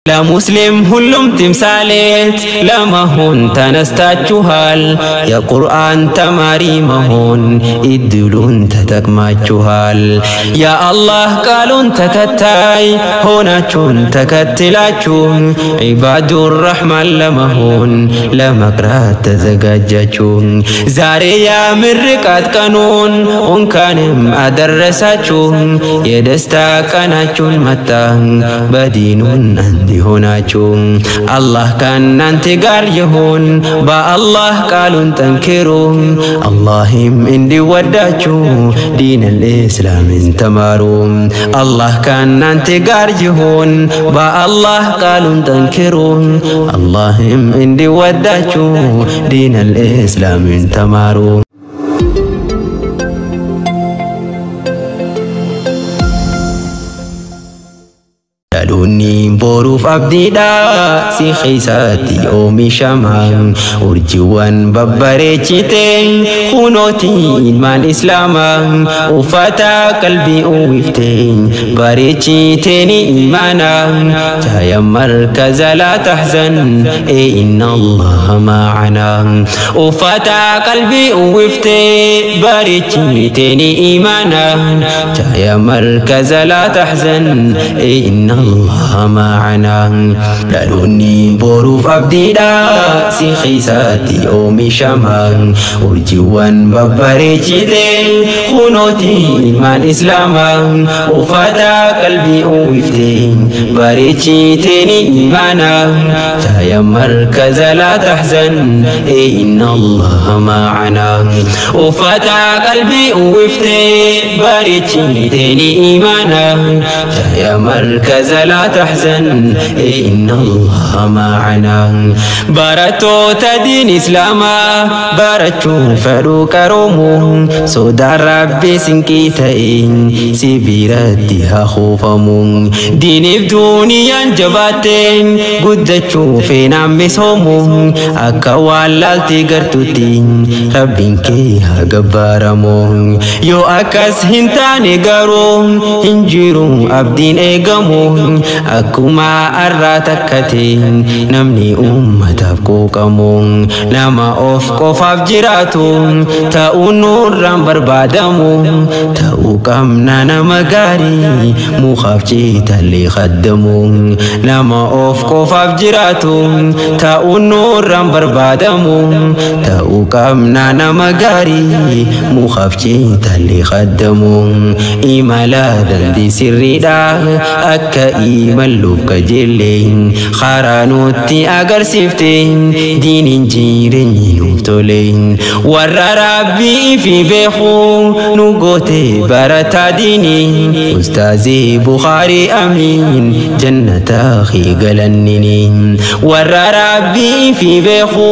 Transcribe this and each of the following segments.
ለሙስሊም ሁሉም ትምሳሌት ለመሆን ተነስታችኋል። የቁርአን ተማሪ መሆን እድሉን ተጠቅማችኋል። የአላህ ቃሉን ተከታይ ሆናችሁን ተከትላችሁ ዒባዱር ረሕማን ለመሆን ለመቅራት ተዘጋጃችሁ። ዛሬ የምርቃት ቀኑን እንኳንም አደረሳችሁ። የደስታ ቀናችሁን መጣ በዲኑን እንዲሆናችሁ። አላህ ከእናንተ ጋር ይሁን። በአላህ ቃሉን ጠንክሩ፣ አላህም እንዲወዳችሁ ዲን ልእስላምን ተማሩ። አላህ ከእናንተ ጋር ይሁን። በአላህ ቃሉን ጠንክሩ፣ አላህም እንዲወዳችሁ ዲን ልእስላምን ተማሩ። Dhaloonni boruuf abdiidha si keessatti oomishama. Urjiiwwan babbareechite kunooti ilmaan islaamaa. Uffata qalbii uwwifte bareechiteeni imaana. Jaaya markaza laa tahzan ee inna allaha ma'ana. Uffata qalbii uwwifte bareechiteeni imaana. Jaaya markaza laa tahzan ee inna allaha ma'ana. Dhaloonni boruuf abdiidha si keessatti oomishama. Urjiiwwan babbareechite kunooti ilmaan islaamaa. Uffata qalbii uwwifte bareechiteeni imaana. Jaaya markaza laa tahzan ee inna allaha ma'ana. Uffata qalbii uwwifte bareechiteeni imaana. Jaaya markaza لا تحزن إن الله معنا. Barattoota diin islaamaa barachuu fedhuu qaroomu, sodaan rabbii sinqii ta'e si biratti haa kuufamu. Diiniif duuniyaan jabaatteen guddachuu feenaan misoomu, akka waan laaltee gartutti rabbiin kee haa gabbaaramu. Yoo akkas hin taane garuu hin jiru abdiin eegamu. Akkuma arraa takkate namni ummataaf quuqamu, nama of qofaaf jiraatu ta'uun nurraan barbaadamu. Ta'uu qabna nama gaarii mukaaf citallee khaddamu. Nama of qofaaf jiraatu ta'uun nurraan barbaadamu. Ta'uu qabna nama gaarii mukaaf citallee khaddamu. Imala dandii sirriidha akka imalluuf kajeelle karaa nutti agarsiifte diiniin jireenyi nuuf tole. Warra rabbii fi beeku nu goote barataa diinii ustaazii Bukaarii amiin jannata galannini. Warra rabbii fi beeku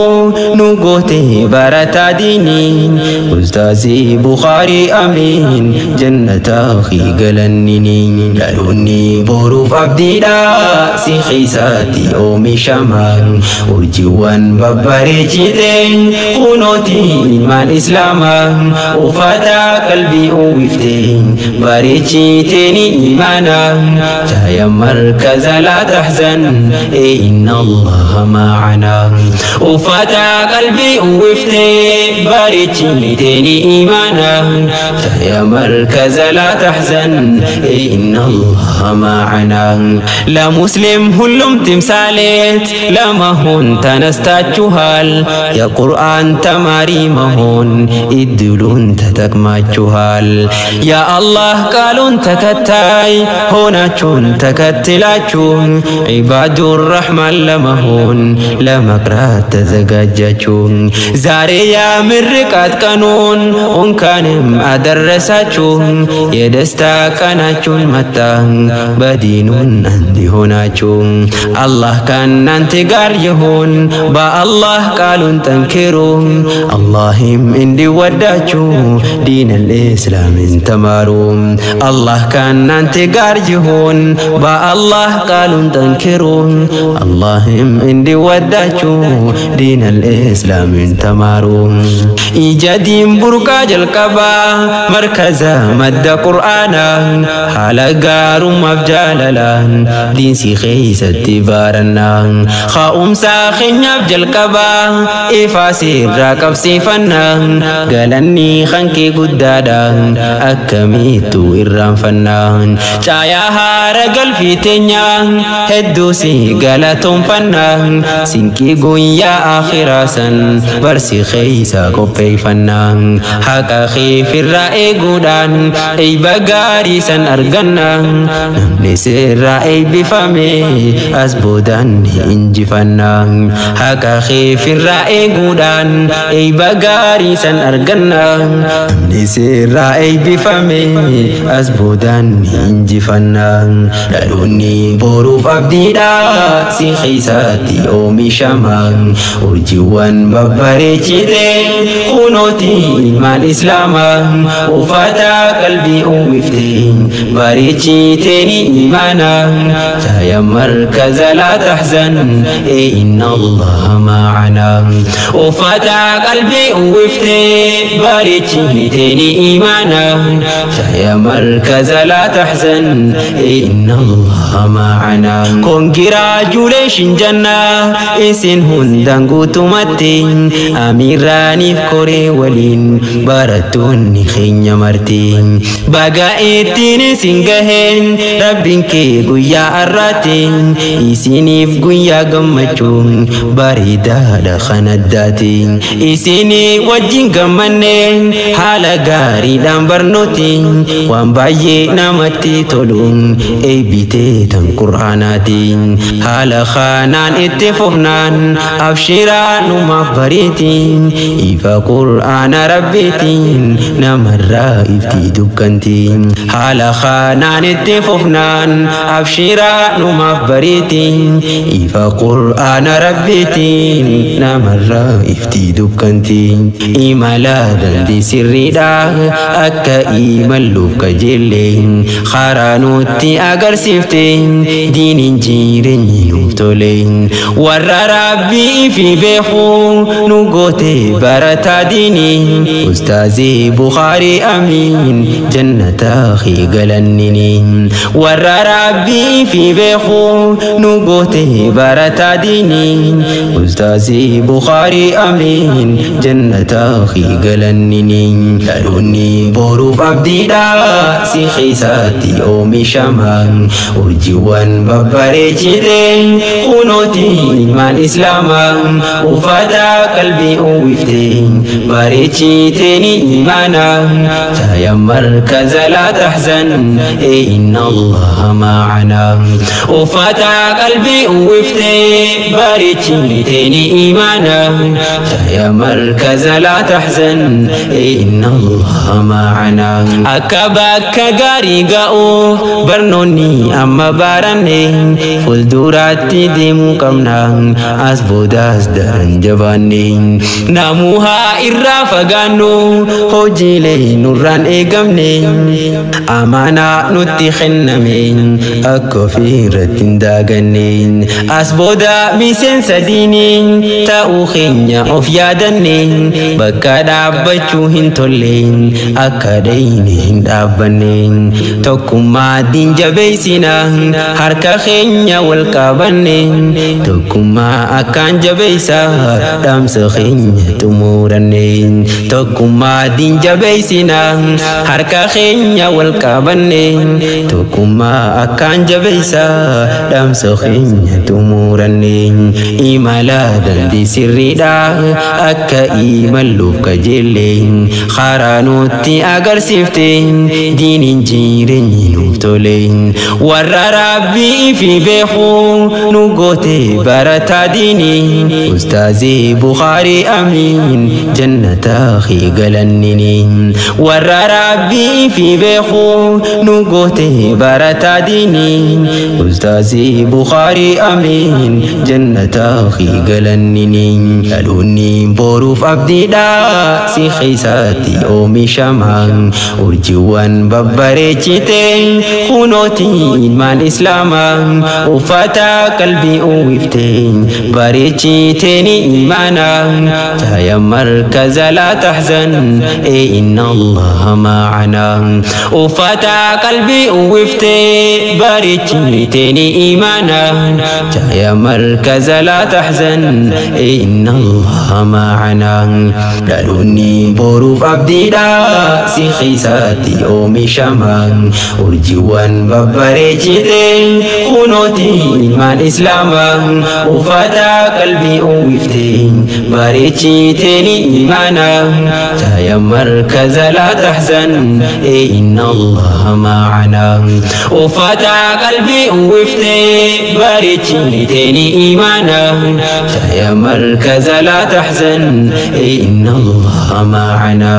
nu goote barataa diinii ustaazii Bukaarii amiin jannata galannini. Dhaloonni boruuf abdiidha si keessatti oomishama. Urjiiwwan babbareechite kunooti ilmaan islaamaa. Uffata qalbii uwwifte bareechiteeni imaana. Jaaya markaza laa tahzan ee inna allaha ma'ana. Uffata qalbii uwwifte bareechiteeni imaana. Jaaya markaza laa tahzan ee inna allaha ma'ana. ለሙስሊም ሁሉም ትምሳሌት ለመሆን ተነስታችኋል። የቁርአን ተማሪ መሆን እድሉን ተጠቅማችኋል። የአላህ ቃሉን ተከታይ ሆናችሁን ተከትላችሁ ዒባዱር ረሕማን ለመሆን ለመቅራት ተዘጋጃችሁ። ዛሬ የምርቃት ቀኑን እንኳንም አደረሳችሁ። የደስታ ቀናችሁን መጣ በዲኑን እንዲሆናችሁ። አላህ ከእናንተ ጋር ይሁን። በአላህ ቃሉን ጠንክሩ፣ አላህም እንዲወዳችሁ ዲን ልእስላምን ተማሩ። አላህ ከእናንተ ጋር ይሁን። በአላህ ቃሉን ጠንክሩ፣ አላህም እንዲወዳችሁ ዲን ልእስላምን ተማሩ። Ija diin burqaa jalqabaa markaza madda qur'aanaa haala gaarummaaf jaalala Jaalalaan diinsi keessatti baarannaa Ka'umsaa keenyaaf jalqabaa ifaa sirraa qabsiifannaa Galanni kankee guddaadha akkamittuu irraanfannaa Caayaa haara galfii teenyaa hedduu si galatoonfannaa Sinqii guyyaa akhiraa san barsi keessa qopheeffannaa Haqa keefirraa eeguudhaan eeyba gaarii san argannaa Namni sirraa eebbifame as boodaan ni injifannaa Haqa keefirraa eeguudhaan eeyba gaarii san argannaa Namni sirraa eebbifame as boodaan ni injifannaa Dhaloonni boruuf abdiidha si keessatti oomishama Urjiiwwan babbareechite kunooti ilmaan islaamaa Uffata qalbii uwwifte bareechiteeni imaana Taaya markaza laa tahzan inna allaha ma'ana Uffata qalbii uwwifte bareechiteeni imaana Taaya markaza laa tahzan inna allaha ma'ana Congratulations janna isin hundaan guutumatti Amiiraaniif koree waliin barattoonni keenya marti Baga ittiin isin gaheen rabbiin kee guyyaa har'aatti Isiniif guyyaa gammachuu bareedaadha kan addaati Isinii wajjin gammanne haala gaariidhaan barnooti Waan baay'ee namatti tolu eebbitee tan qur'aanaati Haala kanaan itti fufnaan abshiraa numaaf bareeti Ifa qur'aana rabbiitiin namarraa ifti dukkanti Haala kanaan itti fufnaan abshiraa numaaf bareeti Ifa qur'aana rabbiitiin namarraa ifti dukkanti Imala dandii sirriidha akka imalluuf kajeelle Karaa nutti agarsiifte diiniin jireenyi nuuf tole Warra rabbii fi beeku nu goote barataa diinii Ustaazii Bukhaarii Amiin jannata galannini Warra rabbii fi beeku nu goote barataa diinii Ustaazii Bukhaarii Amiin jannata galannini Dhaloonni boruuf abdiidha si keessatti oomishama Urjiiwwan babbareechite kunooti ilmaan islaamaa Uffata qalbii uwwifte bareechiteeni imaana Taaya markaza laa tahzan inna allaha ma'ana Uffata qalbii uwwifte bareechiteeni imaana Taaya markaza laa tahzan inna allaha ma'ana Akka bakka gaarii ga'uuf barnoonni amma baranne fuulduraatti deemuu qabna as boodaas daran jabaanne Namuu haa irraa fagaannu hojiilee nurraan eegamne Amaanaa nutti kenname akka ofiirratti hin daaganne As booda miseensa diinii ta'uu keenya of yaadanne Bakka dhaabbachuu hin tolle akka dhayne hin dhaabbanne Tokkummaa diin jabeessina harka keenya wal qabanne Tokkummaa akkaan jabeessa dhaamsa keenya xumuranne Tokkummaa diin jabeessina harka keenya wal qabanne Tokkummaa akkaan jabeessa dhaamsa keenya xumuranne Imala dandii sirriidha akka imalluuf kajeelle Karaa nutti agarsiifte diiniin jireenyi nuuf tole Warra rabbii fi beeku nu goote barataa diinii Ustaazii Bukhaarii Amiin jannata galannini Warra rabbii fi beeku nu goote barataa diinii Ustaazii Bukhaarii Amiin jannata Galanni dhaloonni boruuf abdiidha si keessatti oomishama. Urjiiwwan babbareechite kunooti ilmaan islaamaa, uffata qalbii uwwifte bareechiteeni imaana. Taaya markaza laa tahzan inna allaha ma'ana. Uffata qalbii uwwifte bareechiteeni imaana. Taaya markaza laa tahzan inna allaha ma'ana. Dhaloonni boruuf abdiidha si keessatti oomishama. Urjiiwwan babbareechite kunooti ilmaan islaamaa, uffata qalbii uwwifte bareechiteeni imaana. Taaya markaza laa tahzan inna allaha ma'ana. Uffata qalbii uwwifte bareechiteeni imaana. Taaya markaza laa tahzan inna allaha ma'ana.